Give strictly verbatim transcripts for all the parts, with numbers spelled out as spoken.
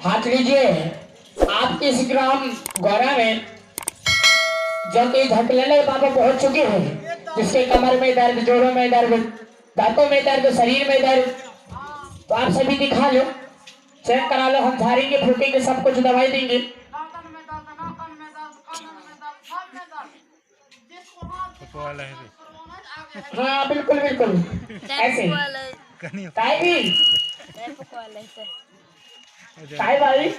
हाथ लीजिए। आपके इस ग्राम गौरा में जो कि धकलेले बाबा पहुंच चुके हैं, जिसके कमर में दर्द, जोड़ों में दर्द, दांतों में दर्द, शरीर में दर्द, तो आप सभी दिखा लो, चेक करा लो। हम झाड़ेंगे, फूकेंगे, सब कुछ दवाई देंगे। हाँ, बिल्कुल, बिल्कुल। ऐसे। कनियो। ताई भी। ताई भाई।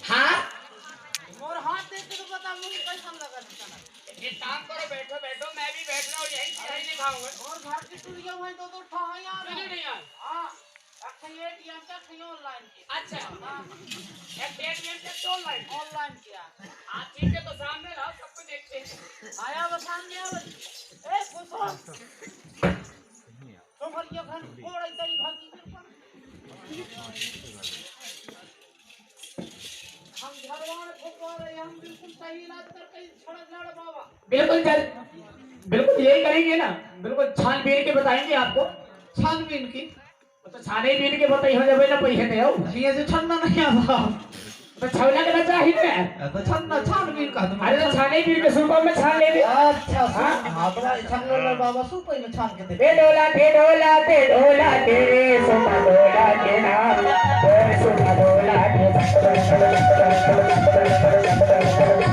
हाँ। एक काम करो, बैठो, बैठो, मैं भी बैठ रहा हूँ, यहीं, यहीं दिखाऊंगा। और घर की चूड़ियाँ वहीं दो दो ठो हैं यार। नहीं, नहीं यार। हाँ। अच्छा, ये एटीएम का, अच्छा। हाँ। एक एटीएम का दो लाइन। ऑनलाइन किया। हाँ, ठीक है, तो सामने रहो, सबको देखते हैं। आया वो सामने, आओ। ए, घुसो। तो भैया घर कोड़ इधर ही भागी। हम झड़वाड़ फुकवा रहे हैं, हम बिल्कुल सही इलाज करके इस छड़ा झाड़ बाबा। बिल्कुल जल-, बिल्कुल यही करेंगे ना, बिल्कुल छानबीन के बताएंगे आपको। छानबीन की? तो छाने बीन के बताई हो जावे ना, पैसे दे आओ। ये जो छन्ना नहीं आता। तो छौला के बच्चा ही में। तो छन्ना, छानबीन का तुम। अरे तो छाने बीन के सूपा में छान ले भी। अच्छा, सू-, हाँ? हाँ, तो भाई छन्ना ले बाबा, सूपा में छान के दे। ए डोला के, डोला के, डोला के रे, सूपा डोला के ना, ओ सूपा डोला के।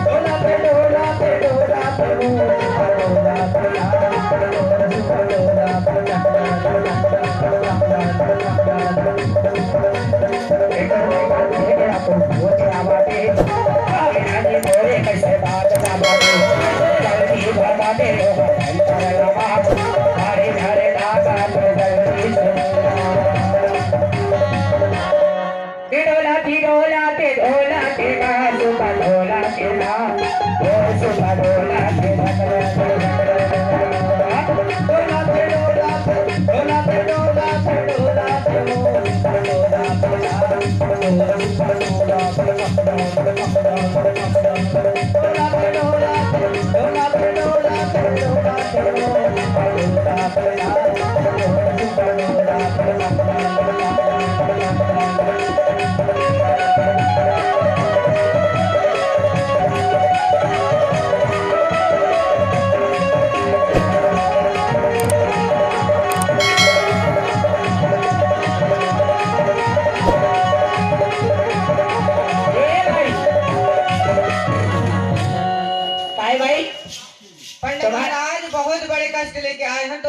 डोला के, डोला के, डोला के, डोला के। ढोला की ढोला के ढोला के ना, सुबह ढोला के ना, ओ सुबह ढोला के ना। ढोला पे ढोला पे, ढोला पे ढोला पे, ढोला पे ओ सुबह ढोला पे ना, ओ सुबह ढोला पे ना। ढोला पे ढोला पे, ढोला पे ढोला पे, ढोला पे ओ सुबह ढोला पे ना। काय भाई? पंडित महाराज बहुत बड़े कष्ट लेके आए हैं, तो